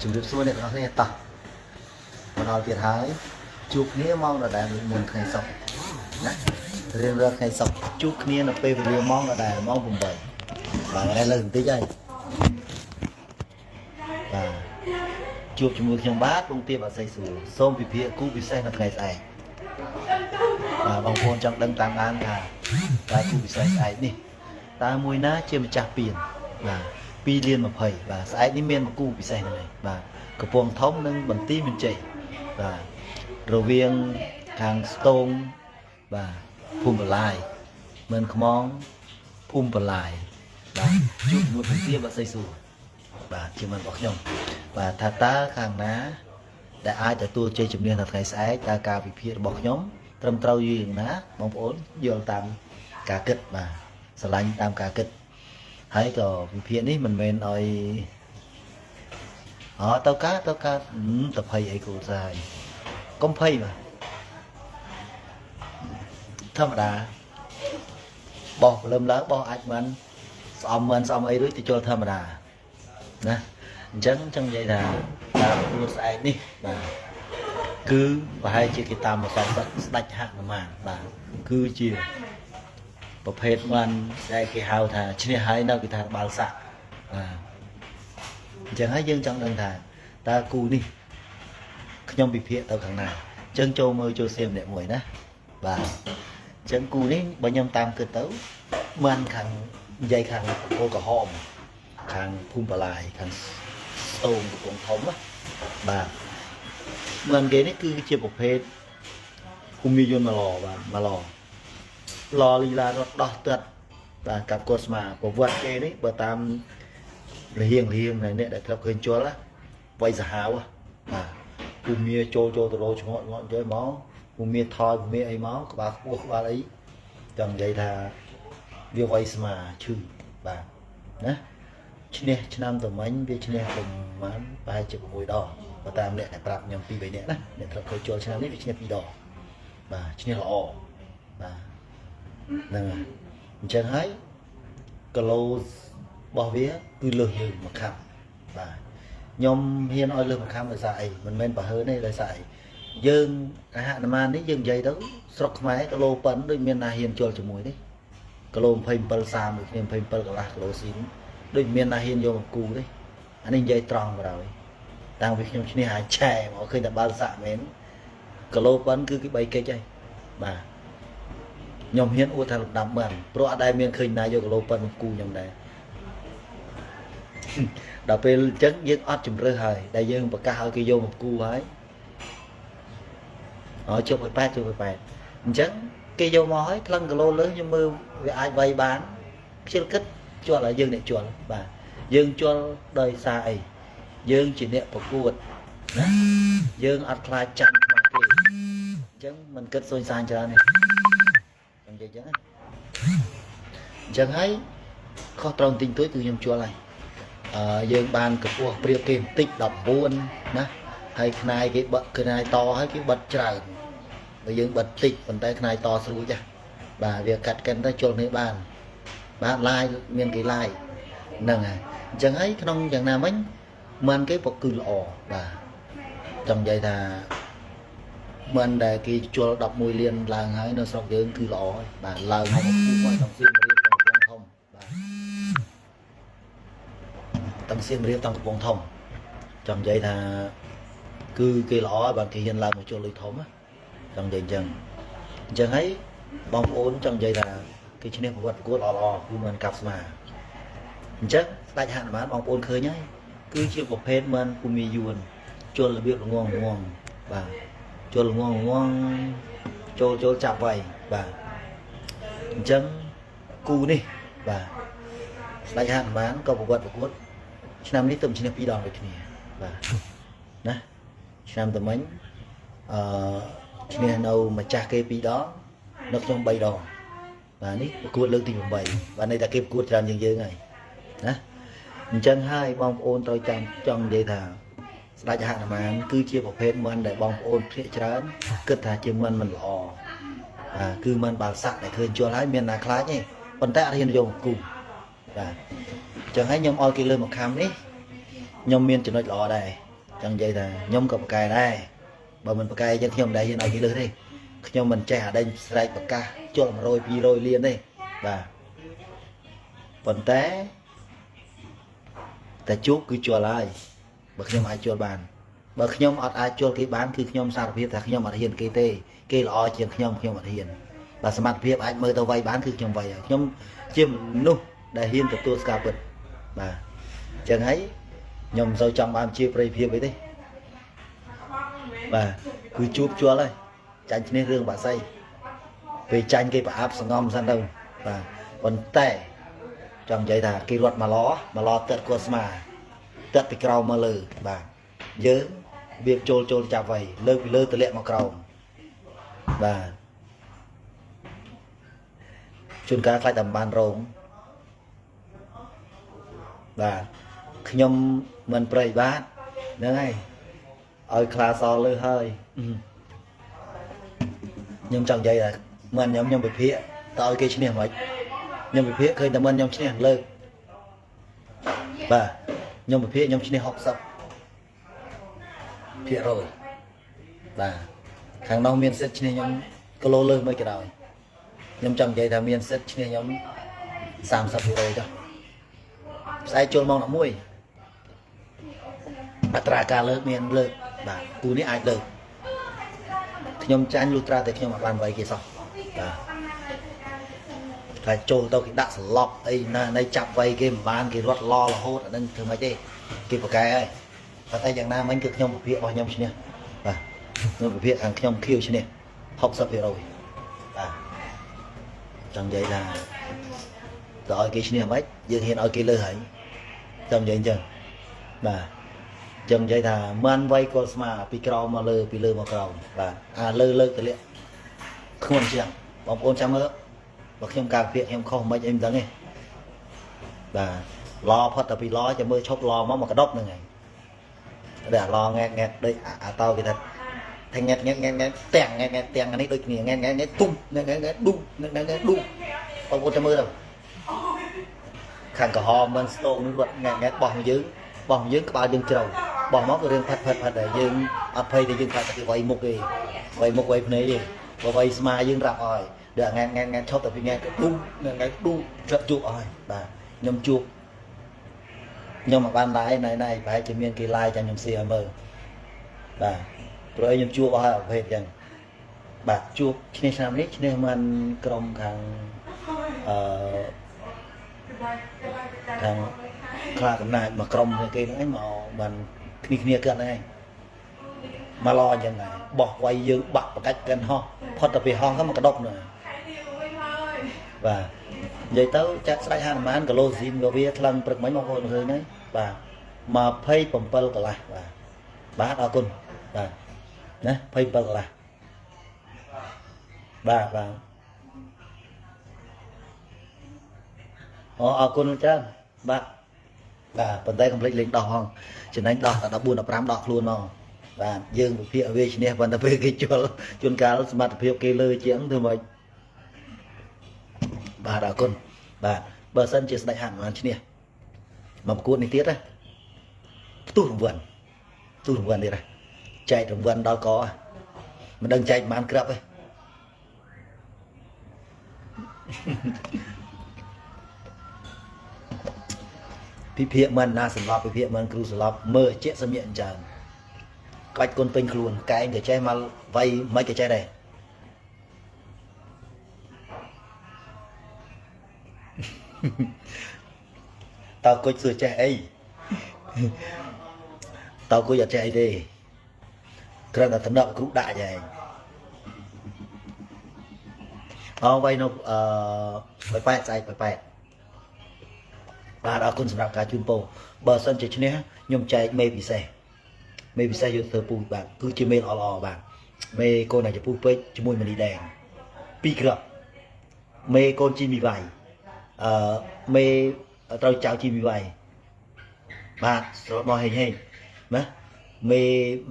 ជំរាបសួរអ្នកទាំងអស់គ្នាតោះមកដល់ទៀតហើយជួបគ្នាម៉ោងដដែលដូចមុនថ្ងៃសុក្រណារៀងរាល់ថ្ងៃសុក្រជួបគ្នានៅពេលវេលាម៉ោងដដែលម៉ោង8បាទថ្ងៃនេះលើកបន្តិចហើយបាទជួបជាមួយខ្ញុំបាទពងទាបអសីសួរសូមពិភាក្សាគូពិសេសនៅថ្ងៃស្អែកបាទបងប្អូនចង់ដឹងតាមដានថាតើគូពិសេសស្អែកនេះតើមួយណាជាម្ចាស់ពានបាទ2លាន20បាទស្អែកនេះមានមួយគូពិសេសហ្នឹងឯងបាទកំពង់ធំនិងបន្ទាយមានជ័យបាទរវាងខាងស្ទងបាទភូមិបន្លាយមិនខ្មងភូមិបន្លាយបាទជួបជាមួយពងទាបអសីសួរបាទជាមិនរបស់ខ្ញុំបាទថាតើខាងណា ដែលអាចទទួលជ័យជំនះនៅថ្ងៃស្អែកតើការវិភាគរបស់ខ្ញុំត្រឹមត្រូវយ៉ាងណាបងប្អូនយល់តាមការគិតបាទស្រឡាញ់តាមការគិតហើយក៏វិភាគនេះមិនមែនឲ្យអទៅកើតទៅកើតទៅភ័យអីគូសាយកុំភ័យបាទធម្មតាបោះព្រលឹមឡើងបោះអាចមិនស្អំមិនស្អំអីរួចទៅជុលធម្មតាណាអញ្ចឹងចង់និយាយថាការប្រកួតស្អែកនេះបាទគឺប្រហែលជាគេតាមមកសងសឹកស្ដេចហនុមានបាទគឺជាប្រភេទបានដែលគេហៅថាឈ្នះហើយនៅគេថាបាល់សាក់បាទអញ្ចឹងហើយយើងចង់ដឹងថាតើគូនេះខ្ញុំវិភាគទៅខាងណាអញ្ចឹងចូលមើលចូលសៀមម្នាក់មួយណាបាទអញ្ចឹងគូនេះបើខ្ញុំតាមគិតទៅមិនខាងនិយាយខាងបង្គោលក្រហមខាងភូមិបន្លាយខាងស្ទងកំពង់ធំណាបាទមិនគេនេះគឺជាប្រភេទភូមិយន្តម៉ាឡបាទម៉ាឡឡលីឡារត់ដោះទឹកបាទកាប់គាត់ស្មាប្រវត្តិគេនេះបើតាមលៀងលៀងនៃអ្នកដែលធ្លាប់ឃើញជលណាវៃសាហាវបាទភូមិចូលចូលទៅរោឆ្ងក់ងក់ចេះមកភូមិថយភូមិអីមកក្បាលខ្ពស់ក្បាលអីចង់និយាយថាវាវៃស្មាឈឺបាទណាឈ្នះឆ្នាំតមិញវាឈ្នះប្រហែលប្រហែលជា6ដងបើតាមអ្នកដែលប្រាប់ខ្ញុំ2 3នាក់ណាអ្នកធ្លាប់ឃើញជលឆ្នាំនេះវាឈ្នះ2ដងបាទឈ្នះល្អបាទហ្នឹងហើយអញ្ចឹងហើយគីឡូរបស់វាគឺលើសយើងមួយខាំបាទខ្ញុំហ៊ានឲ្យលើសមួយខាំដោយសារអីមិនមែនបើហើទេដោយសារអីយើងអាហនុមាននេះយើងនិយាយទៅស្រុកខ្មែរគីឡូប៉ុនដូចមានណាហ៊ានជល់ជាមួយទេគីឡូ27 30ដូចគ្នា27កន្លះគីឡូស៊ីនដូចមានណាហ៊ានយកមកគូទេអានេះនិយាយត្រង់បណ្ដោយតាំងពីខ្ញុំឈ្នះអាចឆែមកឃើញតែបាល់សាក់មែនគីឡូប៉ុនគឺគេ3កិច្ចហើយបាទខ្ញុំហ៊ានអួតថាលំដាប់មិនព្រោះអត់ដែលមានឃើញណាយកគីឡូប៉ុនមកគូខ្ញុំដែរដល់ពេលអញ្ចឹងយើងអត់ជំរឿសហើយដែលយើងប្រកាសឲ្យគេយកមកគូហើយអជប់ឲ្យ8ជប់ឲ្យ8អញ្ចឹងគេយកមកហើយថ្លឹងគីឡូលើសខ្ញុំមើលវាអាចវាយបានខ្ជិលគិតជល់ឲ្យយើងអ្នកជល់បាទយើងជល់ដោយសារអីយើងជាអ្នកប្រកួតណាយើងអត់ខ្លាចចាញ់ខ្មាស់គេអញ្ចឹងមិនគិតសុញសានច្រើនទេចង់និយាយអញ្ចឹងណាអញ្ចឹងហើយខុសត្រូវទិញទួយគឺខ្ញុំជល់ហើយអឺយើងបានកម្ពស់ប្រៀបគេបន្តិច19ណាហើយខ្នាយគេបិទខ្នាយតហើយគេបិទច្រើនបើយើងបិទតិចប៉ុន្តែខ្នាយតស្រួចចាបាទវាកាត់កិនទៅជល់គ្នាបានបាទឡាយមានគេឡាយហ្នឹងហើយអញ្ចឹងហើយក្នុងយ៉ាងណាមិញមិនគេក៏គឺល្អបាទចង់និយាយថាមិនដែលគេជល់11លានឡើងហើយនៅស្រុកយើងគឺល្អហើយបាទឡើងមកពុះមកទាំងសៀមរាបទាំងកំពង់ធំបាទទាំងសៀមរាបទាំងកំពង់ធំចង់និយាយថាគឺគេល្អហើយបាទគេហ៊ានឡើងមកជល់លុយធំណាចង់និយាយអញ្ចឹងអញ្ចឹងហើយបងប្អូនចង់និយាយថាគេឈ្នះប្រវត្តិប្រកួតល្អល្អគឺមិនកាប់ស្មាអញ្ចឹងស្ដេចហនុមានបងប្អូនឃើញហើយគឺជាប្រភេទមិនភូមិយួនជលរបៀបល្ងងល្ងងបាទជលល្ងងល្ងងចូលចូលចាប់ໄວបាទអញ្ចឹងគូនេះបាទស្ដេចហនុមានក៏ប្រវត្តិប្រកួតឆ្នាំនេះទៅឈ្នះ2ដងដូចគ្នាបាទណាឆ្នាំតមិញអឺឈ្នះនៅម្ចាស់គេ2ដងនៅខ្ញុំ3ដងបាទនេះប្រកួតលើកទី8បាទន័យថាគេប្រកួតច្រើនជាងយើងហើយណាអញ្ចឹងហើយបងប្អូនត្រូវចាំចង់និយាយថាស្ដេចហនុមានគឺជាប្រភេទមន្តដែលបងប្អូនភាគច្រើនគិតថាជាមន្តមិនល្អបាទគឺមន្តបាល់សាក់ដែលឃើញជល់ហើយមានណាខ្លាចទេប៉ុន្តែអត់ហ៊ានយកមកគូបាទអញ្ចឹងហើយខ្ញុំឲ្យគេលើមួយខាំនេះខ្ញុំមានចំណុចល្អដែរ ចង់និយាយថាខ្ញុំក៏ប្រកែដែរបើមិនប្រកែចឹងខ្ញុំមិនដែលហ៊ានឲ្យគេលើសទេខ្ញុំមិនចេះអាដេញស្រែកប្រកាសជល់100 200លានទេបាទប៉ុន្តែតែជួបគឺជល់ហើយបើខ្ញុំអាចជល់បានបើខ្ញុំអត់អាចជល់គេបានគឺខ្ញុំសារភាពថាខ្ញុំអត់ហ៊ានគេទេគេល្អជាងខ្ញុំខ្ញុំអត់ហ៊ានបាទសមត្ថភាពអាចមើលទៅវាយបានគឺខ្ញុំវាយហើយខ្ញុំជាមនុស្សដែលហ៊ានទទួលស្គាល់ពិតបាទអញ្ចឹងហើយខ្ញុំមិនសូវចង់បានជាប្រិយភាពអីទេបាទគឺជួបជល់ហើយចាញ់ឈ្នះរឿងបាក់សីពេលចាញ់គេប្រអាប់សងំសិនទៅបាទប៉ុន្តែចង់និយាយថាគេរត់មកឡមកឡទឹកគាត់ស្មាទឹកពីក្រោមមកលើបាទយើងវាចូលចូលចាប់ໄວលើកពីលើទម្លាក់មកក្រោមបាទជួនកាលខ្លាចតែមិនបានរងបាទខ្ញុំមិនប្រៃបាទហ្នឹងហើយឲ្យខ្លាសលើហើយខ្ញុំចង់និយាយថាមិនខ្ញុំវិភាគតើឲ្យគេឈ្នះមិនខ្ញុំវិភាគឃើញតែមិនខ្ញុំឈ្នះលើកបាទខ្ញុំវិភាគខ្ញុំឈ្នះ60%បាទខាងនោះមានសិទ្ធិឈ្នះខ្ញុំគីឡូលើសមួយក៏ដោយខ្ញុំចង់និយាយថាមានសិទ្ធិឈ្នះខ្ញុំ30%ចុះស្អែកចូលម៉ោង11អត្រាការលើកមានលើកបាទគូនេះអាចលើកខ្ញុំចាញ់លុះត្រាតែខ្ញុំអត់បានវាយគេសោះបាទតែចូលទៅគេដាក់ស្លប់អីណានៃចាប់វាយគេមិនបានគេរត់ឡរហូតអានឹងធ្វើម៉េចទេគេប្រកែហើយប៉ុន្តែយ៉ាងណាមិញគឺខ្ញុំវិភាគរបស់ខ្ញុំឈ្នះបាទខ្ញុំវិភាគខាងខ្ញុំខៀវឈ្នះ60%បាទចង់និយាយថាតើឲ្យគេឈ្នះមិនយើងហ៊ានឲ្យគេលើសហើយចង់និយាយអញ្ចឹងបាទចឹងនិយាយថាមិនវាយកលស្មាពីក្រោមមកលើពីលើមកក្រោមបាទអាលើលើកទលាក់ធ្ងន់ជាងបងប្អូនចាំមើលបើខ្ញុំការពាក្យខ្ញុំខុសមិនអីមិនដឹងទេបាទឡផុតតែពីឡចាំមើលឈប់ឡមកមកកដប់ហ្នឹងហើយដែលអាឡង៉ែតង៉ែតដូចអាតោគេថាថាង៉ែតង៉ែតង៉ែតង៉ែតទាំងង៉ែតង៉ែតទាំងអានេះដូចគ្នាង៉ែតង៉ែតង៉ែតទុំង៉ែតង៉ែតង៉ែតឌុំង៉ែតង៉ែតង៉ែតឌុំបងប្អូនចាំមើលទៅខាងក្រហមមិនស្ទងនឹងគាត់ង៉ែតង៉ែតបោះមកយើងបោះមកយើងក្បាលយើងជ្រៅបោះមកក៏រឿងផាត់ផាត់ផាត់ដែរយើងអត់ភ័យទេយើងខ្លាចតែគេវាយមុខទេវាយមុខវាយភ្នែកទេបើវាយស្មាយើងរាប់អស់ហើយដល់ង៉ែតង៉ែតង៉ែតឈប់តែពីង៉ែតឌុំង៉ែតង៉ែតឌុំចាប់ជួបអស់ហើយបាទខ្ញុំជួបខ្ញុំមកបានឡាយណៃណៃប្រហែលជាមានគេឡាយចាំខ្ញុំសៀឲ្យមើលបាទព្រោះខ្ញុំជួបអស់ហើយប្រភេទអញ្ចឹងបាទជួបឈ្នះឆ្នាំនេះឈ្នះមិនក្រុមខាងអឺខាងខ្លាកំណាចមកក្រុមគេហ្នឹងឯងមកបានគ្នាគ្នាគាត់ហ្នឹងឯងមកឡអញ្ចឹងដែរបោះវាយយើងបាក់បកាច់កិនហោះផុតតែពីហោះទៅមកកដប់នោះបាទនិយាយទៅចាក់ស្ដេចហនុមានគីឡូស៊ីមក៏វាថ្លឹងព្រឹកមិញបងប្អូនឃើញហើយបាទ27កន្លះបាទបាទអរគុណបាទណា27កន្លះបាទបាទអូអរគុណច្រើនបាទបាទប៉ុន្តែកុំភ្លេចលេងដោះហងចំណេញដោះតែ14 15ដោះខ្លួនមកបាទយើងវិភាគវាឈ្នះប៉ុន្តែពេលគេជល់ជួនកាលសមត្ថភាពគេលើជាងធ្វើម៉េចបាទអរគុណបាទបើសិនជាស្ដេចហនុមានឈ្នះមកប្រកួតនេះទៀតណាផ្ទុះរង្វាន់ផ្ទុះរង្វាន់ទៀតណាចែករង្វាន់ដល់កមិនដឹងចែកប៉ុន្មានក្រាប់ទេពិភាកមិនណាសម្លាប់ពិភាកមិនគ្រូស្លាប់មើលជាសមៀកអញ្ចឹងក្បាច់គុណពេញខ្លួនកែងក៏ចេះមកវាយមិនក៏ចេះដែរតើគុជសួរចេះអីតើគុជអត់ចេះអីទេគ្រាន់តែតំណក់គ្រូដាក់យ៉ាងអវាយនៅអឺបបែកស្អែកបបែកបាទអរគុណសម្រាប់ការជូនពរបើសិនជាឈ្នះខ្ញុំចែកមេពិសេសមេពិសេសយកធ្វើពូជបាទគឺជាមេល្អល្អបាទមេកូនអាចពូពេកជាមួយមនីដែងពីរគ្រាប់មេកូនជីមីវ៉ៃអឺមេត្រូវចៅជីមីវ៉ៃបាទស្រត់មកហេងហេងណាមេ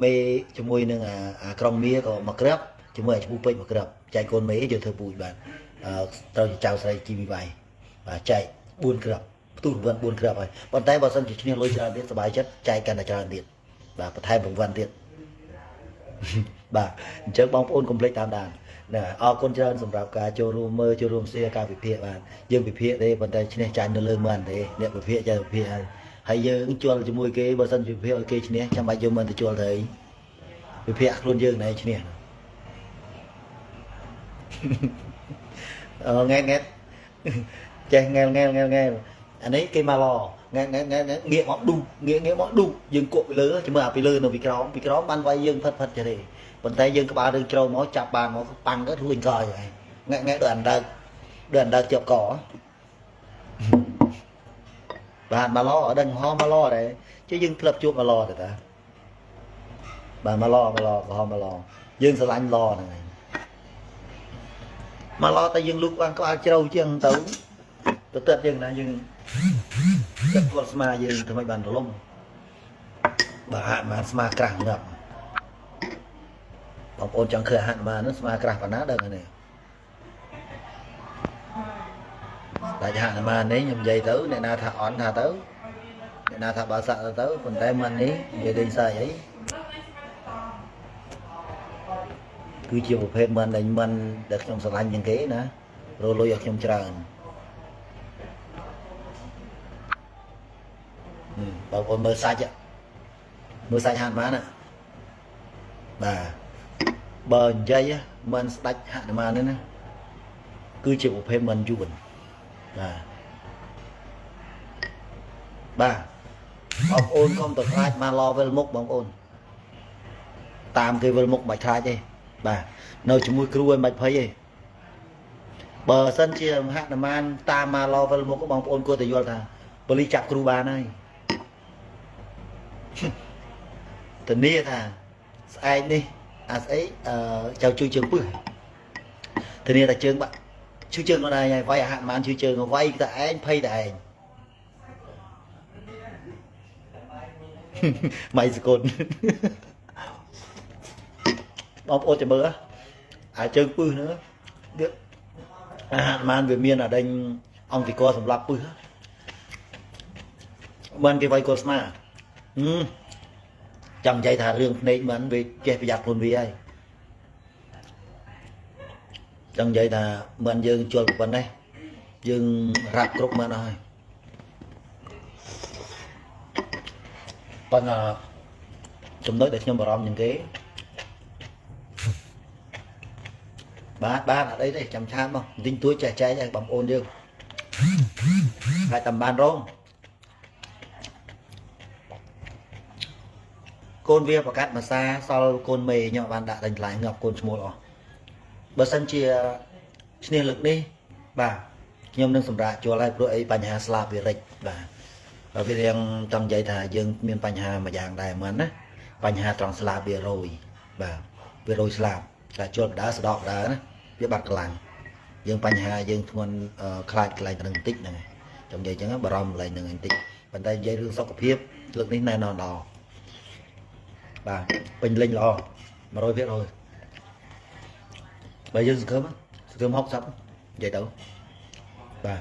មេជាមួយនឹងអាក្រុងមៀក៏មកគ្រាប់ជាមួយអាពូពេកមកគ្រាប់ចែកកូនមេយកធ្វើពូជបាទត្រូវចៅស្រីជីមីវ៉ៃបាទចែក4គ្រាប់ផ្ទុះរង្វាន់4គ្រាប់ហើយប៉ុន្តែបើសិនជាឈ្នះលុយច្រើនទៀតសบายចិត្តចែកកាន់តែច្រើនទៀត បាទបន្ថែមរង្វាន់ទៀតបាទអញ្ចឹងបងប្អូនកុំភ្លេចតាមដានណាអរគុណច្រើនសម្រាប់ការចូលរួមមើលចូលរួម share ការវិភាគបាទយើងវិភាគទេប៉ុន្តែឈ្នះចាញ់នៅលើមិនទេអ្នកវិភាគចេះវិភាគហើយហើយយើងជល់ជាមួយគេបើសិនជាវិភាគឲ្យគេឈ្នះចាំបាច់យើងមិនទៅជល់ទៅអីវិភាគខ្លួនយើងណែឈ្នះអឺង៉ែតង៉ែតចេះងែលងែលងែលងែលអានេះគេមកឡង៉ែតង៉ែតង៉ែតងាកមកឌូងាកងាកមកឌូយើងគក់ពីលើចាំមើលអាពីលើនៅពីក្រោមពីក្រោមបានវាយយើងផិតផិតចេះទេប៉ុន្តែយើងក្បាលរឿងជ្រៅមកចាប់បានមកប៉ាំងទៅរួញកយហើយង៉ែតង៉ែតដូចអណ្ដើកដូចអណ្ដើកជាប់កបាទមកឡអត់ដឹងហមមកឡដែរជិះយើងធ្លាប់ជួបមកឡទេតាបាទមកឡមកឡក្រហមមកឡយើងស្រឡាញ់ឡហ្នឹងឯងមកឡតែយើងលូកបានក្បាលជ្រៅជាងទៅទៅទឹកយើងណាយើងទឹកគាត់ស្មាយើងធ្វើឲ្យបានរលំបាទហាក់បានស្មាក្រាស់ងាប់បងប្អូនចង់ឃើញហាក់បានហ្នឹងស្មាក្រាស់ប៉ុណ្ណាដឹងហើយដាច់ហាក់បាននេះខ្ញុំនិយាយទៅអ្នកណាថាអន់ថាទៅអ្នកណាថាបើសាក់ទៅទៅប៉ុន្តែមិននេះនិយាយលេងសើចអីគឺជាប្រភេទមិនដែលមិនដែលខ្ញុំស្រឡាញ់ជាងគេណារលុយឲ្យខ្ញុំច្រើនបងប្អូនមើលសាច់មើលសាច់ហាក់បានណាបាទបើនិយាយមិនស្ដាច់ហនុមាននេះណាគឺជាប្រភេទមិនយួនបាទបាទបងប្អូនកុំទៅខ្លាចមកឡវិលមុខបងប្អូនតាមគេវិលមុខមិនខ្លាចទេបាទនៅជាមួយគ្រូឯងមិនភ័យទេបើសិនជាហនុមានតាមមកឡវិលមុខបងប្អូនគួរតែយល់ថាប៉ូលីសចាប់គ្រូបានហើយធានាថាស្អែកនេះអាស្អីអឺចៅជួយជើងពឹសធានាថាជើងបាក់ឈឺជើងខ្លួនឯងហើយវាយអាហនុមានឈឺជើងវាយតែឯងភ័យតែឯងម៉ៃសកុនបងប្អូនចាំមើលអាជើងពឹសហ្នឹងវាអាហនុមានវាមានអាដេញអង្គតិកសម្រាប់ពឹសបានគេវាយកលស្មាចង់និយាយថារឿងភ្នែកមិនវាចេះប្រយ័ត្នខ្លួនវាហើយចង់និយាយថាមិនយើងជល់ប៉ុណ្ណេះយើងរ៉ាប់គ្រប់មិនអស់ហើយប៉ុន្តែចំណុចដែលខ្ញុំបារម្ភជាងគេបាទបាទអត់អីទេចាំឆាតមកទិញទួយចេះចែកឲ្យបងប្អូនយើងហើយតាមបានរងកូនវាប្រកាត់ភាសាសល់កូនមេខ្ញុំបានដាក់ដេញថ្លៃងាប់កូនឈ្មោលអស់បើសិនជាឈ្នះលើកនេះបាទខ្ញុំនឹងសម្រាប់ជួលហើយព្រោះអីបញ្ហាស្លាបវារិចបាទបើវារៀងចង់និយាយថាយើងមានបញ្ហាមួយយ៉ាងដែរមិនណាបញ្ហាត្រង់ស្លាបវារយបាទវារយស្លាបតែជួលបដើស្ដកបដើណាវាបាត់កម្លាំងយើងបញ្ហាយើងធ្ងន់ខ្លាចកន្លែងហ្នឹងបន្តិចហ្នឹងចង់និយាយអញ្ចឹងបារម្ភកន្លែងហ្នឹងបន្តិចប៉ុន្តែនិយាយរឿងសុខភាពលើកនេះណែនอนល្អបាទពេញលេញល្អ100%បើយើងសង្ឃឹមសង្ឃឹម60និយាយទៅបាទ